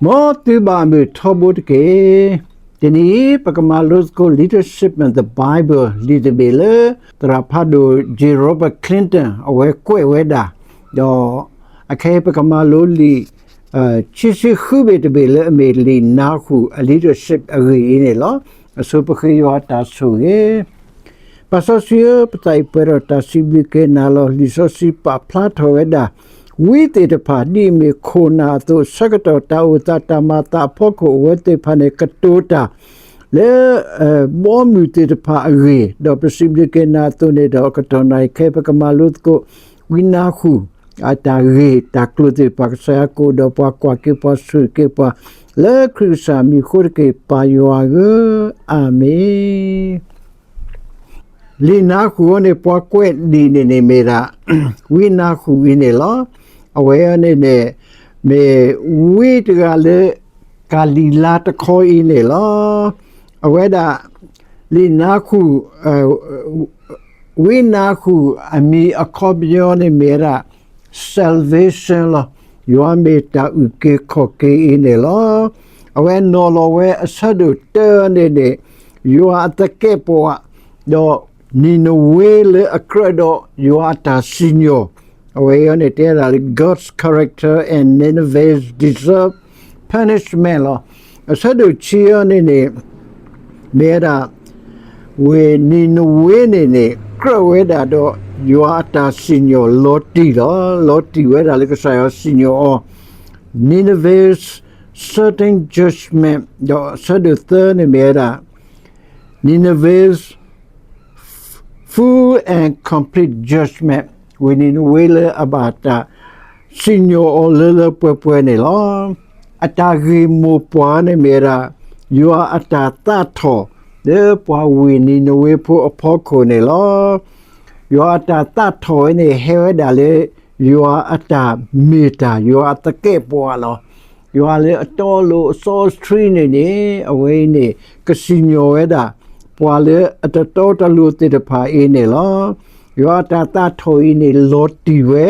မ်သုဘၣ်မုာ်ထီဘိတက့ၢ်. တနံၤအံၤ ပကမၤလိသကိး Leadership and the Bible လံာ်တဘ့ၣ်လၢ သရၣ်ဖးဒိၣ် J Robert Clinton အဝဲကွဲးဝဲဒၣ်, ဒီးအခဲအံၤပကမၤလိလံာ် ခံဆံဃုဘ့ၣ်တဘ့ၣ်လၢအမ့ၢ်လံာ်နါဃုာ်အ leadership အဂ့ၢ်အံၤန့ၣ်လီၤ. အဆိပဃ့ယွၤအတၢ်ဆိၣ်ဂ့ၤ ပၢ်စီဆှံဧၢ, ပသးအံၤပှဲၤဒီးတၢ်စံးဘျုးက့ၤနၤလီၤ. လံာ်စီဆှံပာ်ဖျါထီၣ်ဝဲဒၣ် ဝံသ့ၣ်တဖၣ် ဒ်အမ့ၢ်ခိၣ်နၢ်အသိး ဆၢကတီၢ်တၢ်အိၣ်သးတၢ်မၤသးအဖီခိၣ် အဝဲသ့ၣ်တဖၣ်န့ၣ် ကတိၤတၢ်လၢ ဘီမုၢ်သ့ၣ်တဖၣ်အဂ့ၢ်, ဒီးပစံးဘျုးက့ၤနၤအသိးန့ၣ်ဒီး ကတီၢ်နၢ်အံၤခဲအံၤ ပကမၤလိသကိး ဝံနါဃုာ် အတၢ်ဂ့ၢ်တၢ်ကျိၤသ့ၣ်တဖၣ် ကစၢ်ယွၤကအိၣ်ဒီးပှၤ ကွၢ်က့ၤပှၤဆိၣ်ဂ့ၤက့ၤပှၤ လၢခရံာ်ကစၢ်မံၤအဃိတက့ၢ် ပၢ်ယွၤဧၢ, အၤမ့ၣ်. လံာ်နါဃုာ်အံၤန့ၣ် ပှၤကွဲးဒ်န့ၣ်န့ၣ်မ့ၢ်ဒၣ် ဝံနါဃုာ်အံၤန့ၣ်လီၤ. အဝဲအံၤန့ၣ်န့ၣ် မ့ၢ်ဝံတဂၤလၢ ကၤလံၤလါတခီအံၤန့ၣ်လီၤ. အဝဲဒၣ် လံာ်နါဃုာ် ဝံနါဃုာ်အမံၤအခီပညီန့ၣ်မ့ၢ်ဝဲဒၣ် salvation လီၤ. ယွၤမ့ၢ်တၢ်အုၣ်က့ၤခီၣ်က့ၤအံၤန့ၣ်လီၤ. အဝဲနီၤလီၤဝဲအဆၢဒိၣ်တၢန့ၣ်န့ၣ် ယွၤအသကဲးပဝး ဒီးနံၤနဝ့လၢအကြၢးဒီးယွၤအတၢ်စံၣ်ညီၣ်, အဝဲအံၤန့ၣ်တဲဒၣ်လၢ God's character and Nineveh's deserve punishment လီၤ. အဆၢဒိၣ်ခံအံၤန့ၣ်န့ၣ် မ့ၢ်ဝဲဒၣ် ဝ့ၢ်နံၤနဝ့န့ၣ်န့ၣ် ကြၢးဝဲဒၣ်ဒီး ယွၤအတၢ်စံၣ်ညီၣ်လီၤတံၢ်လီၤ. လီၤတံၢ်ဝဲဒၣ်လၢကစၢ်ယွၤစံၣ်ညီၣ်အီၤ Nineveh's certain judgment ဒီးအဆၢဒိၣ်သၢန့ၣ်မ့ၢ်ဝဲဒၣ် Nineveh's full and complete judgment ဝ့ၢ်နံၤနဝ့လၢအဘၣ်တၢ်စံၣ်ညီၣ်အီၤလၢလၢပှဲၤပှဲၤန့ၣ်လီၤ. အတၢ်ဂ့ၢ်မိၢ်ပှၢ်န့ၣ်မ့ၢ်ဝဲဒၣ် ယွၤအတၢ်သးထီၣ် လၢပှၤဝ့ၢ်နံၤနဝ့ဖိအဖီခိၣ်န့ၣ်လီၤ. ယွၤအတၢ်သးထီၣ်ဝဲန့ၣ် ဟဲဝဲဒၣ်လၢ ယွၤအတၢ်မ့ၢ်တၢ် ယွၤအသကဲးပဝးလီၤ. ယွၤလၢအတီအလိၤအစီအဆှံန့ၣ်န့ၣ် အဝဲအံၤန့ၣ် ကစံၣ်ညီၣ်ဝဲဒၣ် ပှၤလၢအတတီတလိၤသ့ၣ်တဖၣ်အံၤန့ၣ်လီၤ. ယွၤအတၢ်သးထီၣ်အံၤန့ၣ် လီၤတံၢ်ဝဲ,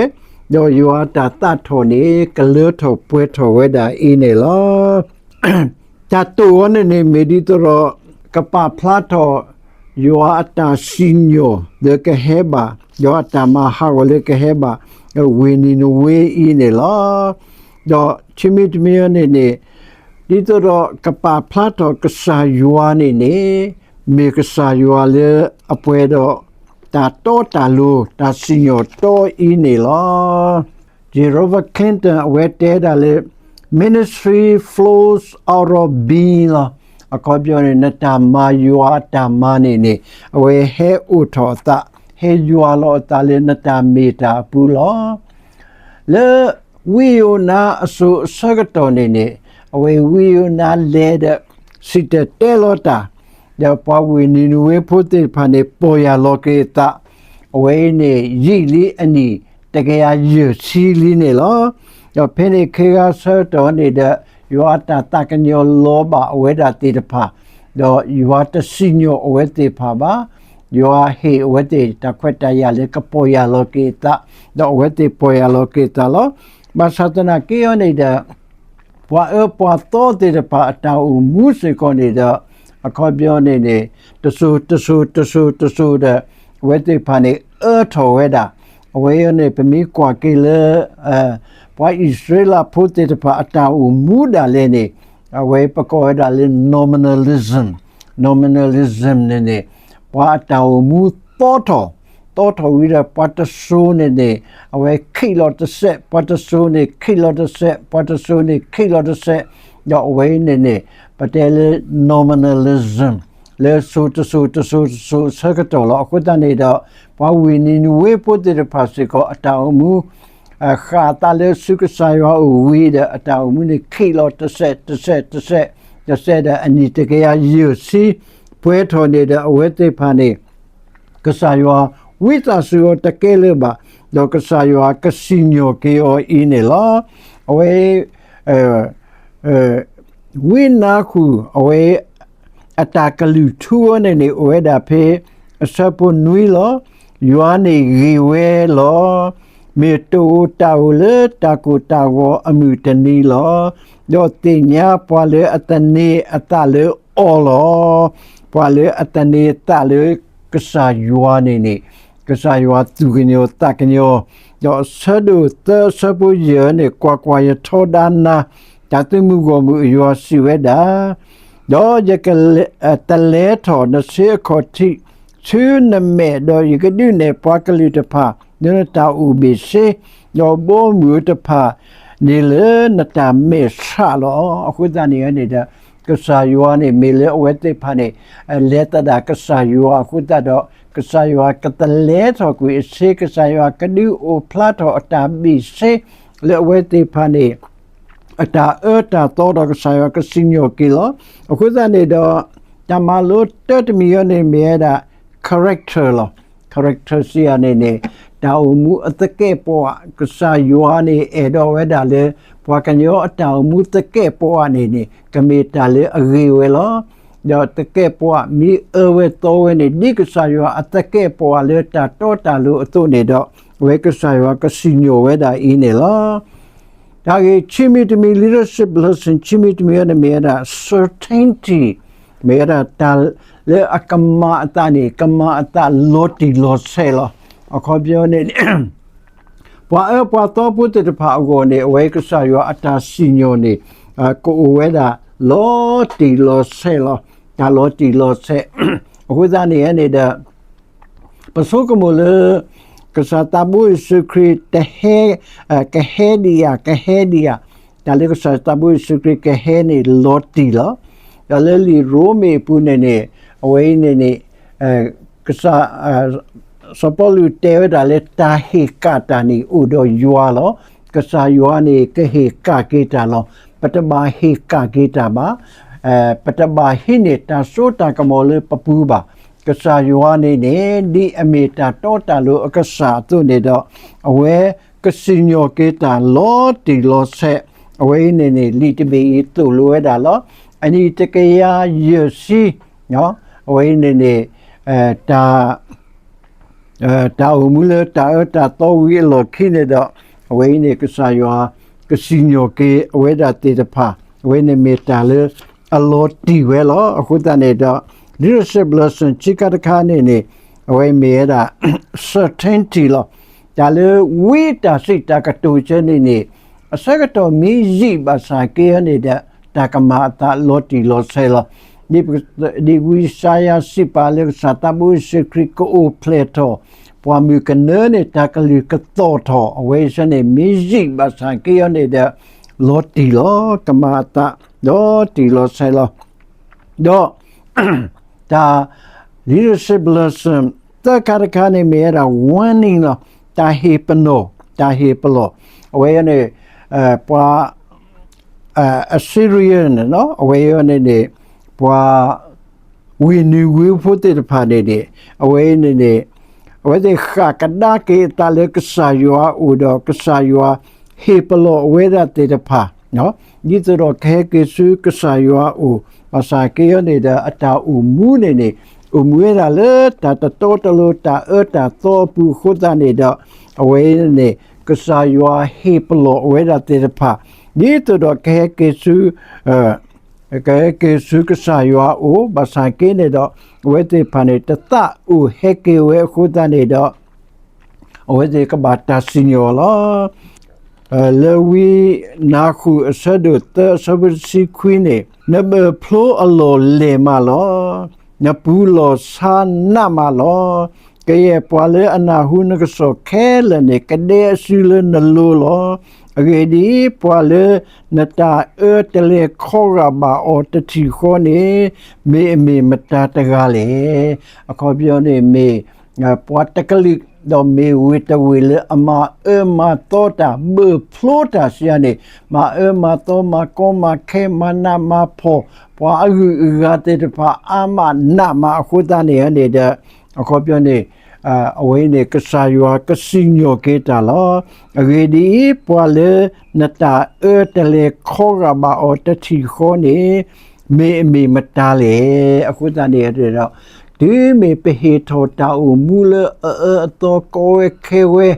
ဒီးယွၤအတၢ်သးထီၣ်န့ၣ် ကလၢထီၣ်ပှဲၤထီၣ်ဝဲဒၣ်အံၤန့ၣ်လီၤ. တၢ်တိာ်အီၤန့ၣ်န့ၣ် မ့ၢ်ဒ်သိးဒီး ကပာ်ဖျါထီၣ် ယွၤအတၢ်စံၣ်ညီၣ်လၢကဟဲဘၣ်, ယွၤအတၢ်မၤဟးဂီၤလၢကဟဲဘၣ် ဝ့ၢ်နံၤနဝ့အံၤန့ၣ်လီၤ. ဒီးခံမံၤတမံၤအံၤန့ၣ်န့ၣ် ဒ်သိးဒီးကပာ်ဖျါထီၣ်ကစၢ်ယွၤန့ၣ်န့ၣ် မ့ၢ်ကစၢ်ယွၤလၢအပှဲၤဒီး တၢ်တီတၢ်လိၤ တၢ်စံၣ်ညီၣ်တီအံၤန့ၣ်လီၤ. J Robert Clinton အဝဲတဲဒၣ်လၢ ministry flows out of being လီၤ. အခီပညီန့ၣ် နတၢ်မၤယွၤအတၢ်မၤန့ၣ်န့ၣ် အဝဲဟဲအိၣ်ထီၣ်အသး ဟဲယွၤလီၤအသးလၢနတၢ်မ့ၢ်တၢ်အပူၤလီၤ. လၢဝံယိၤနါအစိၤအဆၢကတီၢ်န့ၣ်န့ၣ် အဝဲဝံယိၤနါလဲၤဒီး စံၣ်တဲၤတဲလီၤတၢ်, ဒီးပှၤဝ့ၢ်နံၤနဝ့ဖိသ့ၣ်တဖၣ်န့ၣ် ပီၢ်ယၢ်လီၤက့ၤအသး, အဝဲအံၤန့ၣ် ယံာ်လံအနံၣ်တကယၤယဲၢ်ဆံလံန့ၣ်လီၤ. ဒီးဖဲန့ၣ်ခ့ဂၤဆၢကတီၢ်န့ၣ်ဒီး ယွၤတၢ်သးကညီၤလီၤဘၣ်အဝဲဒၣ်သ့ၣ်တဖၣ်, ဒီးယွၤတစံၣ်ညီၣ်အဝဲသ့ၣ်တဖၣ်ဘၣ်. ယွၤဟ့ၣ်အဝဲသ့ၣ်တၢ်ခွဲးတၢ်ယာ်လၢကပီၢ်ယၢ်လီၤက့ၤအသး, ဒီးအဝဲသ့ၣ်ပီၢ်ယၢ်လီၤက့ၤအသးလီၤ. ဘၣ်ဆၣ်သနာ်က့အံၤန့ၣ်ဒီး ပှၤအၢပှၤသီသ့ၣ်တဖၣ်အတၢ်အိၣ်မူစ့ၢ်ကီးန့ၣ်ဒီး အခီပညီန့ၣ်န့ၣ် တစိၤတစိၤတစိၤတစိၤဒီး အဝဲသ့ၣ်တဖၣ်န့ၣ် အၢထီၣ်ဝဲဒၣ်. အဝဲအံၤန့ၣ် ပမ့ၢ်ကွၢ်က့ၤလၢ ပှၤအံၣ်စရ့လးဖိသ့ၣ်တဖၣ်အတၢ်အိၣ်မူဒၣ်လဲာ်န့ၣ် အဝဲပကိးဝဲဒၣ်လၢ nominalism, nominalism န့ၣ်န့ၣ် ပှၤအတၢ်အိၣ်မူသီထီၣ်, သီထီၣ်ဝံၤဒီးပှၤတစိၤန့ၣ်န့ၣ် အဝဲခံးလီၤတစဲး, ပှၤတစိၤန့ၣ်ခံးလီၤတစဲး, ပှၤတစိၤန့ၣ်ခံးလီၤတစဲး, ဒီးအဝဲအံၤန့ၣ်န့ၣ် ပတဲလၢ nominalism လၢစိၤတစိၤတစိၤတစိၤအဆၢကတီၢ်လီၤ. အဃိသတးန့ၣ်ဒီး ပှၤဝ့ၢ်နံၤနဝ့ဖိသ့ၣ်တဖၣ်စ့ၢ်ကီး အတၢ်အိၣ်မူ ဃၣ်အသးလၢဆူကစၢ်ယွၤအအိၣ်ဝံၤဒီး အတၢ်အိၣ်မူန့ၣ် ခံးလီၤတစဲးတစဲးတစဲးတစဲးဒီး အနံၣ်တကယၤယဲၢ်ဆံ ပှဲၤထီၣ်န့ၣ်ဒီး အဝဲသ့ၣ်တဖၣ်န့ၣ် ကစၢ်ယွၤဝံသးစူၤအီၤတကဲလၢၤဘၣ်, ဒီးကစၢ်ယွၤကစံၣ်ညီၣ်က့ၤအီၤအံၤန့ၣ်လီၤ. အဝဲ ဝံနါဃုာ် အဝဲ အတၢ်ကလုၢ်ထူအီၤန့ၣ်န့ၣ် အိၣ်ဝဲဒၣ်ဖဲအဆၢဖိနွံလီၤ. ယွၤန့ၣ်ဂ့ၤဝဲလီၤ. မ့ၢ်တအိၣ်တၢ်အိၣ်လၢတၢ်ကိၢ်တၢ်ဂီၤအမုၢ်တနံၤလီၤ. ဒီးသ့ၣ်ညါပှၤလၢအသန့ၤအသးလၢအီၤလီၤ. ပှၤလၢအသန့ၤအသးလၢကစၢ်ယွၤန့ၣ်န့ၣ်, ကစၢ်ယွၤသူၣ်ကညီၤသးကညီၤ, ဒီးအဆၢဒိၣ်သၢအဆၢဖိယဲၢ်န့ၣ်, ကွၢ်ကွၢ်, ယထီဒါနၤ, တၢ်သုးမုၢ်ဂီၢ်မုၢ်အယွၤစံးဝဲဒၣ်, ဒီးယက တလဲထီၣ်နဆ့အခီၣ်ထံး ဆူနမဲာ်, ဒီးယကဒုးနဲၣ်ပှၤကလုာ်တဖၣ်လၢနတၢ်အိၣ်ဘ့ၣ်ဆ့, ဒီးဘီမုၢ်တဖၣ်န့ၣ်လၢနတၢ်မဲာ်ဆှးလီၤ. အဃိသတးန့ၣ်န့ၣ်ဒီး ကစၢ်ယွၤန့ၣ် မ့ၢ်လၢအဝဲသ့ၣ်တဖၣ်န့ၣ် လဲၤသဒၣ်ကစၢ်ယွၤအဃိသတးဒီး ကစၢ်ယွၤကတလဲထီၣ်ကွံာ်အဆ့, ကစၢ်ယွၤကဒုးအိၣ်ဖျါထီၣ်အတၢ်ဘ့ၣ်ဆ့ လၢအဝဲသ့ၣ်တဖၣ်န့ၣ် အတၢ်အၢတၢ်သီဒီးကစၢ်ယွၤကစံၣ်ညီၣ်က့ၤလီၤ. အဃိသတးန့ၣ်ဒီး တၢ်မၤလိတၢတမံၤအံၤန့ၣ်မ့ၢ်ဝဲဒၣ် character လီၤ. character စံးယၤန့ၣ်န့ၣ် တၢ်အိၣ်မူအသကဲးပဝး, ကစၢ်ယွၤန့ၣ် အဲၣ်ဒိးဝဲဒၣ်လၢ ပှၤကညီအတၢ်အိၣ်မူသကဲးပဝးန့ၣ်န့ၣ် ကမ့ၢ်တၢ်လၢအဂ့ၤဝဲလီၤ. ဒီးသကဲးပဝးမ့ၢ်အၢဝဲသီဝဲန့ၣ် ဒ်ကစၢ်ယွၤအသကဲးပဝးလၢတၢ်တီတၢ်လိၤအသိးန့ၣ်ဒီး အဝဲကစၢ်ယွၤကစံၣ်ညီၣ်ဝဲဒၣ်အံၤန့ၣ်လီၤ. တၢ်ဂ့ၢ်ခံမံၤတမံၤ, leadership lesson ခံမံၤတမံၤအံၤန့ၣ်မ့ၢ်ဝဲဒၣ် certainty, မ့ၢ်ဝဲဒၣ်တၢ်လၢအကမၤအသးန့ၣ် ကမၤအသးလီၤတံၢ်လီၤဆဲးလီၤ. အခီပညီန့ၣ် ပှၤအၢပှၤသီဖိသ့ၣ်တဖၣ်အဂီၢ်န့ၣ် အဝဲကစၢ်ယွၤအတၢ်စံၣ်ညီၣ်န့ၣ် ကအိၣ်ဝဲဒၣ်လီၤတံၢ်လီၤဆဲးလီၤ. တၢ်လီၤတံၢ်လီၤဆဲး အဃိသတးန့ၣ်န့ၣ်ဒီး ပဆိကမိၣ်လၢ ကစၢ်သးဘိယ့ၣ်ၡူးခရံာ်တဟဲ, ကဟဲဒံးဧါ, ကဟဲဒံးဧါ, တၢ်လၢကစၢ်သးဘိယ့ၣ်ၡူးခရံာ်ကဟဲန့ၣ်လီၤတံၢ်လီၤ. ဒီးလၢလံာ်ရိမ့ၤအပူၤန့ၣ်န့ၣ် အဝဲအံၤန့ၣ်န့ၣ် ကစၢ် စီၤပီလူးတဲဝဲဒၣ်လၢတၢ်ဟ့ၣ်ကၣ်တၢ်န့ၣ်အိၣ်ဒီးယွၤလီၤ. ကစၢ်ယွၤန့ၣ်ကဟ့ၣ်ကၣ်က့ၤတၢ်လီၤ. ပတဘၣ်ဟ့ၣ်ကၣ်က့ၤတၢ်ဘၣ်. ပတဘၣ်ဟံးန့ၢ်တၢ်စိတၢ်ကမီၤလၢပပူၤဘၣ်. ကစၢ်ယွၤန့ၣ်န့ၣ် ဒ်အမ့ၢ်တၢ်တီတၢ်လိၤအကစၢ်အသိးန့ၣ်ဒီး အဝဲကစံၣ်ညီၣ်က့ၤတၢ်လီၤတံၢ်လီၤဆဲး. အဝဲအံၤန့ၣ်န့ၣ် လံာ်တဘ့ၣ်အံၤသိၣ်လိဝဲဒၣ်လီၤ. အနံၣ်တကယၤယဲၢ်ဆံ အဝဲအံၤန့ၣ်န့ၣ် တၢ် တၢ်အိၣ်မူလၢတၢ်အၢတၢ်သီဝံၤအလီၢ်ခံန့ၣ်ဒီး အဝဲအံၤန့ၣ် ကစၢ်ယွၤကစံၣ်ညီၣ်က့ၤအဝဲဒၣ်သ့ၣ်တဖၣ် အဝဲန့ၣ်မ့ၢ်တၢ်လၢအလီၤတံၢ်ဝဲလီၤ. အဃိသတးန့ၣ်ဒီး leadership lesson ခံခါတခါန့ၣ်န့ၣ် အဝဲမ့ၢ်ဝဲဒၣ် certainty လီၤ. တၢ်လၢဝံတၢ်စံးတၢ်ကတိၤဆၢန့ၣ်န့ၣ် အဆၢကတီၢ်မ့ၢ်ယံာ်ဘၣ်ဆၣ်က့ၤအီၤန့ၣ်ဒီး တၢ်ကမၤအသးလီၤတံၢ်လီၤဆဲးလီၤ. ဒ်ဝံယၡါယၤစံးပာ်လၢကစၢ်သးဘိယ့ၣ်ၡူးခရံာ်ကအိၣ်ဖျဲၣ်ထီၣ် ပှၢ်မုၢ်ကနၢန့ၣ် တၢ်ကလုၢ်ကသီၣ်ထီၣ် အဝဲအံၤန့ၣ် မ့ၢ်ယံာ်ဘၣ်ဆၣ်က့ၤအီၤန့ၣ်ဒီး လီၤတံၢ်လီၤ. ကမၤအသးလီၤတံၢ်လီၤဆဲးလီၤ. ဒီး တၢ် leadership lesson သၢခါတခါန့ၣ်မ့ၢ်ဝဲဒၣ် warning လီၤ. တၢ်ဟ့ၣ်ပနီၣ် တၢ်ဟ့ၣ်ပလီၢ် အဝဲအံၤန့ၣ် ပှၤ Assyria န့ၣ် အဝဲအံၤန့ၣ်န့ၣ် ပှၤ ဝ့ၢ်နံၤဝ့ၢ်ဖိသ့ၣ်တဖၣ်န့ၣ်န့ၣ် အဝဲအံၤန့ၣ်န့ၣ် အဝဲသ့ၣ်ဃၣ်ကဒါက့ၤအသးလၢကစၢ်ယွၤအအိၣ်ဒီး ကစၢ်ယွၤဟ့ၣ်ပလီၢ်အဝဲဒၣ်သ့ၣ်တဖၣ် ဒ်သိးဒီးကဟဲက့ၤဆူကစၢ်ယွၤအအိၣ် ဘၣ်ဆၣ်က့ၤအီၤန့ၣ်ဒီး အတၢ်အိၣ်မူန့ၣ်န့ၣ် အိၣ်မူဝဲဒၣ်လၢတၢ်တတီတလိၤ တၢ်အၢတၢ်သီအပူၤအဃိသတးန့ၣ်ဒီး အဝဲအံၤန့ၣ် ကစၢ်ယွၤဟ့ၣ်ပလီၢ်အဝဲဒၣ်သ့ၣ်တဖၣ် ဒ်သိးဒီးကဟဲက့ၤဆူ ကဟဲက့ၤဆူကစၢ်ယွၤအအိၣ် ဘၣ်ဆၣ်က့ၤန့ၣ်ဒီး အဝဲသ့ၣ်တဖၣ်န့ၣ် တသးအိၣ်ဟဲက့ၤဝဲအဃိသတးန့ၣ်ဒီး အဝဲသ့ၣ်ကဘၣ်တၢ်စံၣ်ညီၣ်လီၤ. လၢဝံနၤဃုာ်အဆၢဒိၣ်သၢအဆၢဖိတဆံခွံန့ၣ် နဘၢၣ်ဖျိအလီၢ်လဲၢ်မးလီၤ. နပူၤလီၢ်ဆါနးမးလီၤ. ကယဲၢ်ပှၤလၢအနၢ်ဟူနကစီၣ်ခဲလၢာ်န့ၣ် ကဒဲအစုလၢနလိၤလီၤ. အဂ့ၢ်ဒ်အံၤ, ပှၤလၢနတၢ်အၢတလဲၤခီဂာ်ဘၣ်အီၤတထံၣ်ဃီန့ၣ် မ့ၢ်အမ့ၢ်မတၤတဂၤလဲၣ်. အခီပညီန့ၣ်မ့ၢ် ပှၤတကလုာ် ဒီးမ့ၢ်ဝ့ၢ်တဝ့ၢ်လၢအမၤအၢမၤသီတၢ် ဘၢၣ်ဖျိတၢ်စံးယၤန့ၣ် မၤအၢမၤသီ မၤကီမၤခဲ မၤနးမၤဖှီၣ် ပှၤအဂုၤအဂၤသ့ၣ်တဖၣ် အါမးနးမးအဃိသတးန့ၣ်န့ၣ်ဒီး အခီပညီန့ၣ် အဝဲအံၤန့ၣ် ကစၢ်ယွၤကစံၣ်ညီၣ်က့ၤတၢ်လီၤ. အဂ့ၢ်ဒ်အံၤ, ပှၤလၢနတၢ်အၢတလဲၤခီဂာ်ဘၣ်အီၤတထံၣ်ဃီန့ၣ် မ့ၢ်အမ့ၢ်မတၤလဲၣ်. အဃိသတးန့ၣ်ဒီး တုၤမ့ၢ်ပဟ့ၣ်ထီၣ်တၢ်အိၣ်မူလၢအအၢအသီကီဝဲခဲဝဲ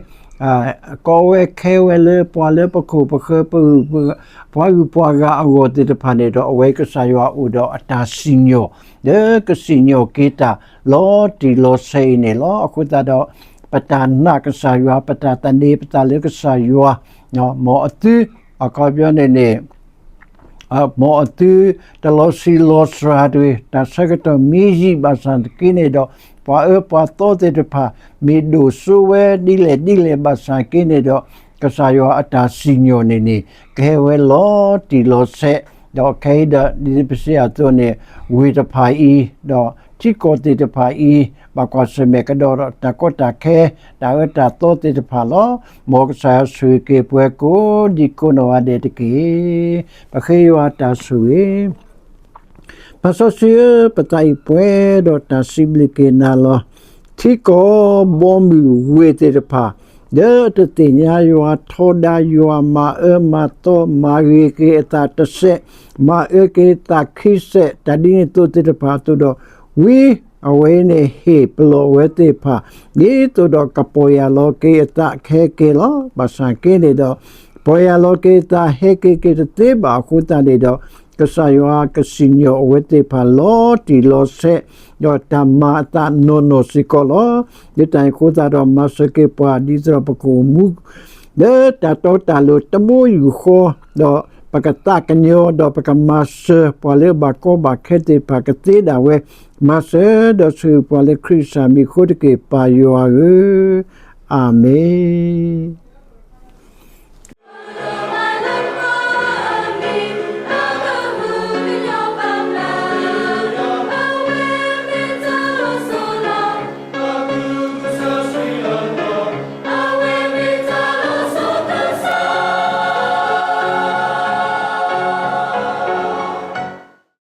ကိးဝဲခဲဝဲလၢပှၤလၢပခိၣ်ပဃၢၤ ပဂုၤပှၤဂၤအဂီၢ်သ့ၣ်တဖၣ်န့ၣ်ဒီး အဝဲကစၢ်ယွၤအိၣ်ဒီးအတၢ်စံၣ်ညီၣ် လၢကစံၣ်ညီၣ်က့ၤတၢ်လီၤတံၢ်လီၤဆဲးအံၤန့ၣ်လီၤ. အဃိသတးဒီး ပတၢ်နာ်ကစၢ်ယွၤ ပတၢ်သန့ၤပသးလၢကစၢ်ယွၤ မ်အသု အခီပညီန့ၣ်န့ၣ် မ်အသု တလီၤဆံးလီၤစှၤတဂ့ၤ, တၢ်ဆၢကတီၢ်မ့ၢ်ယံာ်ဘၣ်ဆၣ်က့န့ၣ်ဒီး ပှၤအၢပှၤသီသ့ၣ်တဖၣ် မ့ၢ်ဒိၣ်စိဝဲဒ်လဲၣ်ဒ်လဲၣ်ဘၣ်ဆၣ်က့န့ၣ်ဒီး ကစၢ်ယွၤအတၢ်စံၣ်ညီၣ်န့ၣ်န့ၣ် ကဟဲဝဲလီၤတံၢ်လီၤဆဲး, ဒီးခဲအံၤဒီး ဒ်ပစံးအသိးန့ၣ် ဝ့ၢ်တဖၣ်အံၤ ဒီးထံကီၢ်သ့ၣ်တဖၣ်အံၤ ဘၣ်ကွၢ်ဆၢၣ်မဲာ်ကဒီးဒီး တၢ်ကီတၢ်ခဲ တၢ်အၢတၢ်သီသ့ၣ်တဖၣ်လီၤ. မ်ကစၢ်ယွၤဆိၣ်ဂ့ၤက့ၤပှၤကိးဒံကိးနီၢ်ဂၤဒဲးတက့ၢ်. ပဃ့ယွၤတၢ်ဆိၣ်ဂ့ၤ ပၢ်စီဆှံဧၢ, ပသးအံၤပှဲၤဒီးတၢ်စံးဘျုးက့ၤနၤလီၤ. ထံကီၢ်ဘီမုၢ်ဝ့ၢ်သ့ၣ်တဖၣ် လၢတသ့ၣ်ညါယွၤထီဒါယွၤ မၤအၢမၤသီ မၤဂ့ၤက့ၤအသးတစဲး မၤအၢက့ၤသးခံစဲး တၢ်ဒ်န့ၣ်အသိးသ့ၣ်တဖၣ်အသိးဒီး ဝံအဝဲန့ၣ်ဟ့ၣ်ပလီၢ်ဝဲသ့ၣ်တဖၣ် ဒ်သိးဒီးကပီၢ်ယၢ်လီၤက့ၤအသးခဲက့ၤလီၤ. ဘၣ်ဆၣ်က့န့ၣ်ဒီး ပီၢ်ယၢ်လီၤက့ၤအသးဟဲက့ၤက့ၤတသ့ဘၣ်အဃိသတးန့ၣ်ဒီး ကစၢ်ယွၤကစံၣ်ညီၣ်အဝဲသ့ၣ်တဖၣ်လီၤတံၢ်လီၤဆဲး ဒီးတၢ်မၤအသးနီၢ်နီၢ်စ့ၢ်ကီးလီၤ. ဒ်တၢ်အံၤအဃိသတးဒီး မၤစၢၤက့ၤပှၤဒ်သိးဒီးပကအိၣ်မူ လၢတၢ်တီတၢ်လိၤတဘိယူၢ်ဃီ ဒီးပကသးကညီၤ ဒီးပကမၤစၢၤပှၤလၢအဘၣ်ကီဘၣ်ခဲသ့ၣ်တဖၣ်ကသ့ဒၣ်ဝဲ မၤစၢၤဒီးဆိၣ်ဂ့ၤပှၤလၢခရံာ်ကစၢ်မံၤအဃိတက့ၢ် ပၢ်ယွၤဧၢ, အၤမ့ၣ်.